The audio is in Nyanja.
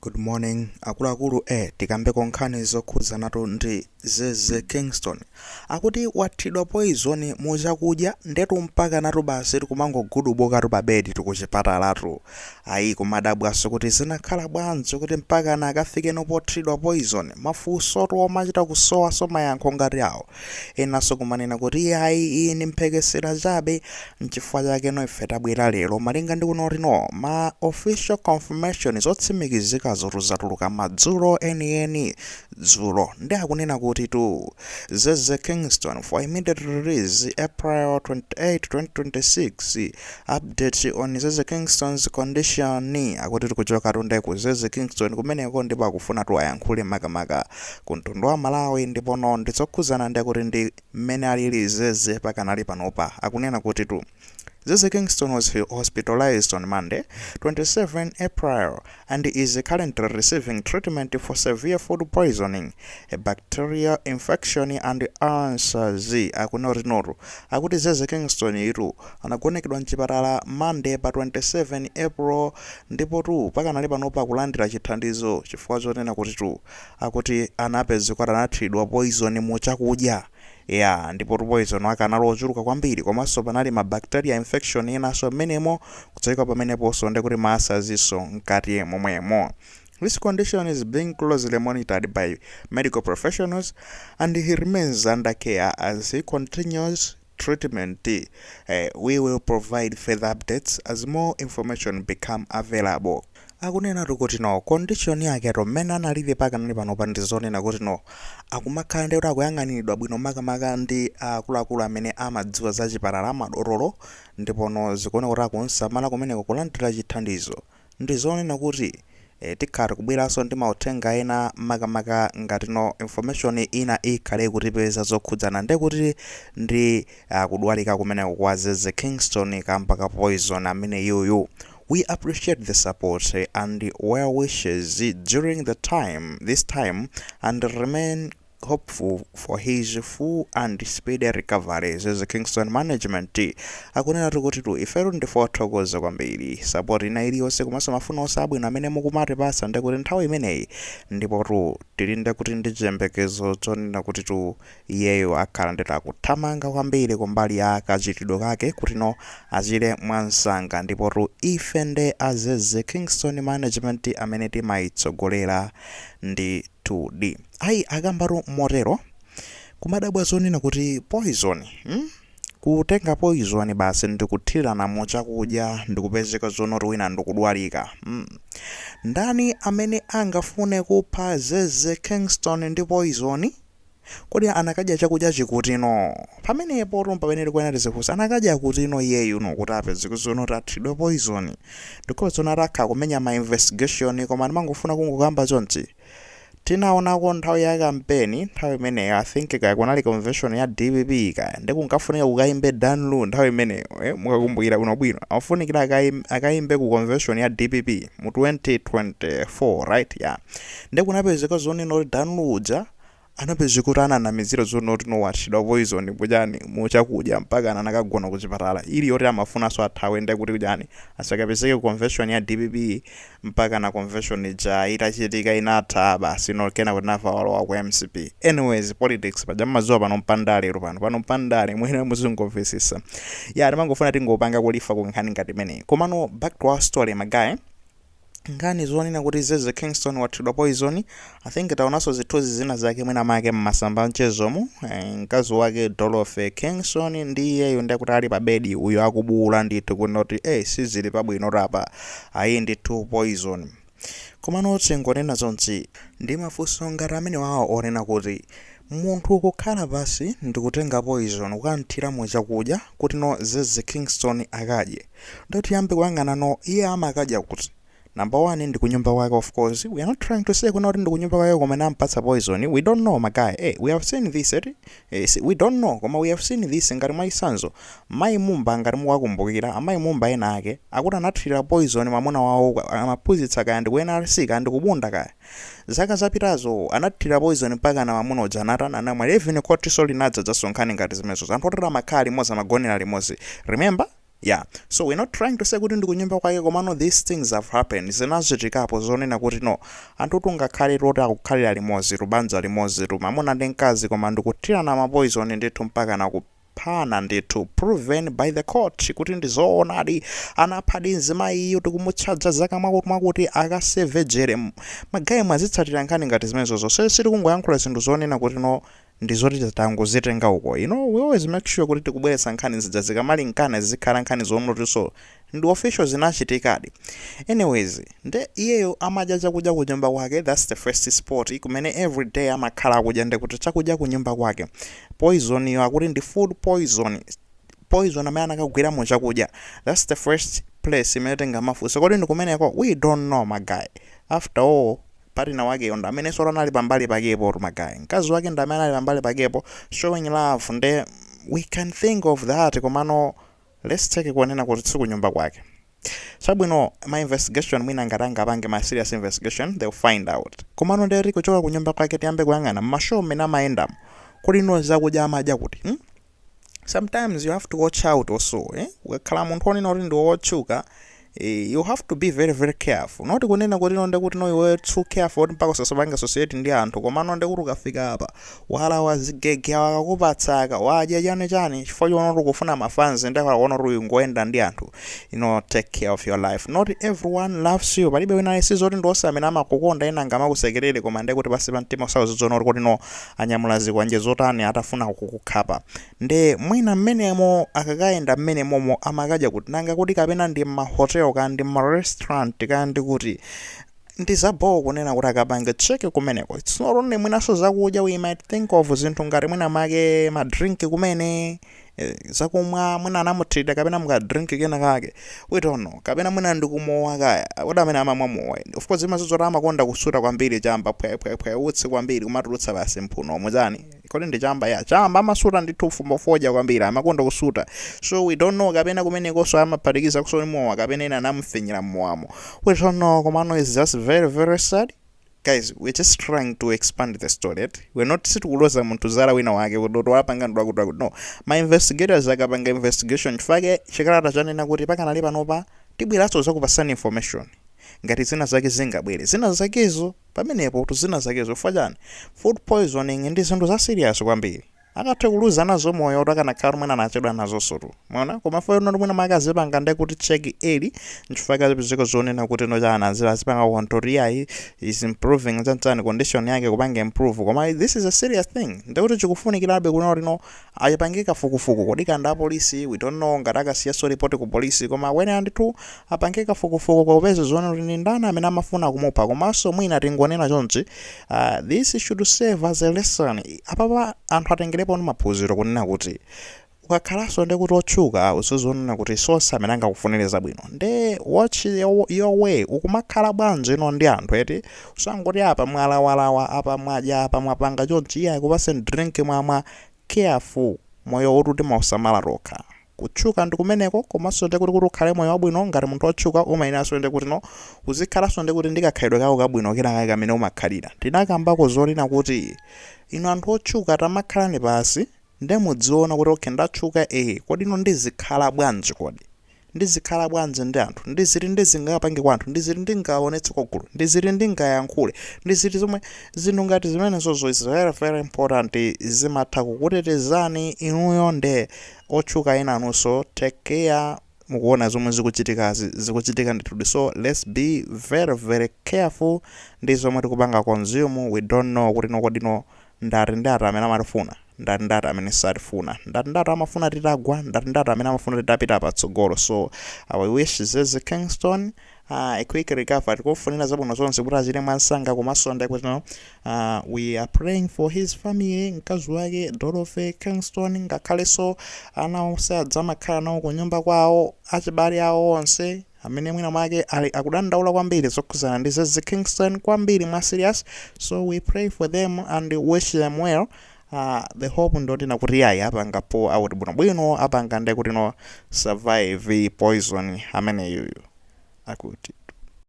Good morning akuluakulu. Tikambeko nkhani zokhudzanatu ndi Zeze Kingston. Akuti wathidwa poison mu chakudya, ndetu mpaka natu basi tikumangogudubukatu pa bedi tikuchipatalatu. Ayi, kumadabwaso kuti zinakhala bwanji kuti mpaka na akafikeno pothidwa poison? Mafunsotu omachita kusowaso mayankho ngati awo. Enanso kumanena kuti ayi, iyi ndi mphekesera chabe. Nchifukwa chake no ife tabwera lero malinga ndi kunoti no ma official confirmation zotsimikizikazo tuzatuluka madzulo enieni dzulo, ndi akunena kuti tu Zeze Kingston, for immediate release, April 28, 2026. Update on Zeze Kingston's condition. Akuti tikuchoka tunde ku Zeze Kingston kumeneko, ndipo akufuna tu ayankhule makamaka ku mtundu wa Malawi, ndipo ndizokhuzana ndi kuti ndi mmene alili Zeze pakanali panopa. Akunena kuti tu Zeze Kingston was hospitalized on Monday, 27 April, and is currently receiving treatment for severe food poisoning, a bacterial infection and ulcers. Akunena kuti notu akuti Zeze Kingston itu anagonekedwa mchipatala Monday pa 27 April, ndipo tu pakanali panopa akulandira chithandizo chifukwa chonena kuti tu akuti anapezeka kuti anathiridwa poison mu chakudya ya, ndipo tu poison wake anali ochuluka kwambiri, komanso panali ma bacteria infection inanso mmenemo kutseka pameneponso, ndikuti ma ulcers mkati momwemo. This condition is being closely monitored by medical professionals and he remains under care as he continues treatment. We will provide further updates as more information become available. Akunena kuti no condition yake to mmene analili pakanali panopa ndizonena kuti no akumakhala ndi kuti akuyang'aniridwa bwino makamaka ndi akuluakulu amene amadziwa za chipatala, amadotolo, ndipo zikuoneka kuti akunsamala kumeneko kulandira chithandizo. Ndizonena kuti tikhala kubweranso ndi mauthenga ena makamaka ngati no information ina ikhale kutipeza zokhudzana ndekuti ndi kudwalika kumeneko kwa Zeze Kingston kamba ka poison amene yuyu. We appreciate the support and well wishes during the time this time and remain hopeful for his full and speedy recovery. Zeze Kingston management. Akunena kuti tu ifetu ndife othokoza kwambiri support ina iliyonse komanso mafuno onse abwino amene mukumatipasa, ndekuti nthawi imeneyi, ndipo tu tili ndekuti ndi chiyembekezo chonena kuti tu iyeyo akhala ndeti akuthamanga kwambiri kumbali ya kachitidwe kake kuti no achire mwansanga. Ndipo tu ife nde azeze Kingston management amene timayitsogolera ndi 2D. Ayi, akambatu motero, kumadabwa zonena kuti poison, Kutenga poison basi ndikuthirana mu chakudya, ndikupezeka zonoti wina ndikudwalika. Ndani amene angafune kupha Zeze Kingston ndi poison? Kodi anakadya chakudya chikutino pamenepo? Tu pamene tikuyenera tizifunsa, anakadya kutino iyeyu no kuti apezeke zonoti athidwe poison? Ndikhoza zono atakha kumenya ma investigation, koma ndimangofuna kungokamba chonchi. Tinaonako nthawi ya kampeni, nthawi imeneyo I think kaya kunali convention ya DPP kaya, ndikunkafunika kukayimbe Dan Lu nthawi imeneyo, mukakumbukira bwinobwino, amafunikira akayimbe ku convention ya DPP mu 2024, right? Yeah, ndikunapezeka zonena kuti Dan Lu uja anapezeka kuti ananamizira zonoti no wathidwa poison kuchani, muchakudya, mpaka anakagona kuchipatala ili yoti amafunanso athawe ndekuti kuchani, asakapezeke ku convention ya DPP. Mpaka na convention ija itachitika, inatha basi, no kena kuti nafa walowa ku MCP. Anyways, politics paja mmazuwa pano mpandale pano mpandale mwene muzingomvesesa ya. Timangofuna tingopanga kulifa ku nkhani ngati imeneyi. Komano back to our story, my guy, nkhani zonena kuti Zeze Kingston wathidwa poison. I think taonanso zithunzi zina zake mwina make mmasamba mchezomu, mkazi wake Dorothy Kingston ndi iyeyo ndekuti ali pa bedi, uyo akubuwula ndithu kunoti sizili pabwino tapa, ayi ndithu poison. Komano tingonena zonse ndi mafunso ngati amene wawo onena kuti munthu kukhala pasi ndikutenga poison kukanthira mu chakudya kuti no Zeze Kingston akadye, ndoti yambe kuyang'ana no iye amakadya kuti? Number one, ndi kunyumba kwake. Of course we are not trying to say kuna kuti ndi kunyumba kwake kumene ampatsa poison. We don't know, my guy. We have seen this eti, see, we don't know, koma we have seen this. Ngati mwachitsanzo mayi Mumba, ngati mukakumbukira amayi Mumba ena ake akuti anathirira poison mwamuna wawo, amaphunzitsa kaya ndi ku NRC kaya ndi kubunda kaya, zaka zapitazo, anathira poison mpaka na mwamuna uja anatana, anamwalira. Even khotiso linadzadzaso nkhani ngati zimenezo, anthu otera amakhala limodzi, amagonera limodzi, remember? Yeah, so we're not trying to say kuti ndi kunyumba kwake, komano these things have happened. Zinachitikapo zonena kuti no, anthu tungakhale toti akukhalira limodzi, tubanja limodzi, tumamuna ndi mkazi, koma ndikuthirana ma poison ndithu mpaka nakuphana ndithu, proven by the court kuti ndi zoonadi, anaphadi mzimayiyo, tikumutchaja zaka mwakuti mwakuti, akaseve jere. Ma guys, mwazitsatira nkhani ngati zimenezozo? So sitikungoyankhula zinthu zonena kuti no, ndizoti tangozitenga uko. We always make sure kuti tikubweretsa nkhani zija zikamalinkana, zikhala nkhani zonotinso ndi official, zinachitikadi. Anyways, nde iyeyo amadya chakudya kunyumba kwake. That's the first spot kumene every day amakhala akudya, ndekuti chakudya kunyumba kwake. Poison iyo akuti ndi food poison, poison amene anakagwira mu chakudya. That's the first place imene tingamafunse, kodi ndi kumeneko? We don't know, my guy. After all, partner wakeyo ndi amene solo anali pambali pakepo, ma guy. Mkazi wake ndi amene ali pambali pakepo showing love, nde we can think of that. Komano let's take kuonena kuti sikunyumba kwake. Chabwino, ma investigation mwina ngati angapange ma serious investigation, they'll find out. Komano ndeti kuchoka kunyumba kwake, tiyambe kuyang'ana mma show mmene amayendamo, kodi ino zakudya amadya kuti, Sometimes you have to watch out also, eh? Ukakhala munthu onena kuti ndi wotchuka, you have to be very very careful. Not kunena kuti nonde kuti no, iwe too careful kuti mpaka usasapanga associate ndi anthu, komano nde kuti ukafika apa wala wazigege wakakupatsaka wadya chani chani chifukwa choona kuti ukufuna ma fans, ndi akaona kuti ungoyenda ndi anthu. Take care of your life. Not everyone loves you. Palibe wina sizoti ndi onse amene amakukonda. Ena angamakusekerere, koma nde kuti pasi pa mtima usakuzidziona kuti no, anyamula zikwanje zotani atafuna kukukhapa. Nde mwina mmenemo akakayenda mmenemomo amakadya kuti? Nanga kuti kapena ndi ma hotel, kandi ndi ma restaurant, kandi kuti ndi zabowo kunena kuti akapange check kumeneko. It's not only mwinaso zakudya, we might think of zinthu ngati mwina make ma drink kumene, zakumwa, mwina anamuthirira kapena muka drink kena kake, we don't know. Kapena mwina ndikumowa kaya, kodi amene amamwa mowa, of course imazizo kuti amakonda kusuta kwambiri chamba, phwephwepwe, utsi kwambiri kumatulutsa basi mphuno muchani, kodi ndi chamba ya chamba, amasuta ndithu fumbo kwambiri, amakonda kusuta. So we don't know, kapena kumenekonso amaphatikiza kusoni mowa, kapena ena anamfinyira mmowamo, we don't know. Komano is just very very sad. Guys, we're just trying to expand the story, right? We're not, sitikuloza munthu zala wina wake kuti wapanga ndwakuti no. Ma investigators akapanga investigation, chifukwa chikalata chanena kuti pakanali panopa tibweranso zakupasani information ngati zina zake zingabwere, zina zakezo pamenepo tu, zina zakezo. Chifukwa chani? Food poisoning ndi zinthu za serious kwambiri, akathe kuluza nazo moyo kuti akanakhala mwina anachedwa nazonso tu mwaona. Koma fo ino mwina makazipanga nde kuti check early, nchifukwa kazipezeka zonena kuti no, chana azipanga control, yayi, is improving chanchani, condition yake kupanga improve. Koma this is a serious thing, ndekuti chikufunikirabe kunena kuti no, ayipange kafukufuku. Kodi kanda apolisi, we don't know ngati akasiyaso report ku polisi, koma wene andithu apange kafukufuku kopeza zoona kuti ndi ndani amene amafuna kumupha. Komanso mwina tingonena chonchi, this should serve as a lesson. Apapa anthu atengerepo ndi maphunziro kunena kuti ukakhalanso ndi kuti otchuka, usizonena kuti sonse amene angakufunire zabwino. Nde watch your way, ukumakhala bwanji ino ndi anthu eti. Usangoti apa mwalawalawa, apa mwadya, apa mwapanga chonchi, iye akupase drink mwamwa. Careful, moyo wotu timausamala tokha. Kutchuka ndi kumeneko, komanso ndi kuti ukhale moyo wabwino ngati munthu otchuka, umayeneranso ndi kuti no, uzikhalanso ndi kuti ndikakhalidwe kako kabwino kenakake kamene umakhalira. Ndinakambako zonena kuti inu anthu otchuka, tamakhalani pasi nde mudziona kuti okay, ndatchuka, kodi ino ndizikhala bwanji? Kodi ndizikhala bwanji ndi anthu? Ndiziti ndizingapange kwa anthu? Ndiziti ndingaonetse kwagulu? Ndiziti ndingayankhule? Ndiziti zomwe zinthu ngati zimenezozo is very very important, zimatha kukutetezani inuyo. Nde otchuka ena anunso, take care. Mukuona zomwe zikuchitikazi, zikuchitika ndithudi. So let's be very very careful ndi zomwe tikupanga consume. We don't know kuti nokodino ndati ndati amene amatifuna, ndati ndati amene satifuna, ndati ndati amafuna titagwa, ndati ndati amene amafuna titapita patsogolo. So we wish Zeze Kingston a quick recovery. Tikufunira zabwino zonse kuti achite mwansanga. Komanso ndekuti no, we are praying for his family, mkazi wake Dorothy Kingston, ngakhalenso ana onse adzamakhala nawo kunyumba kwawo, achibale awo onse amene mwina mwake ali akudandaula kwambiri zokhuzana ndi Zeze Kingston kwambiri mwa serious. So we pray for them and wish them well. The hope ndoti kuti yayi, apanga pull out bwinobwino, apanga nde kuti no, survive poison ameneyuyu akuti.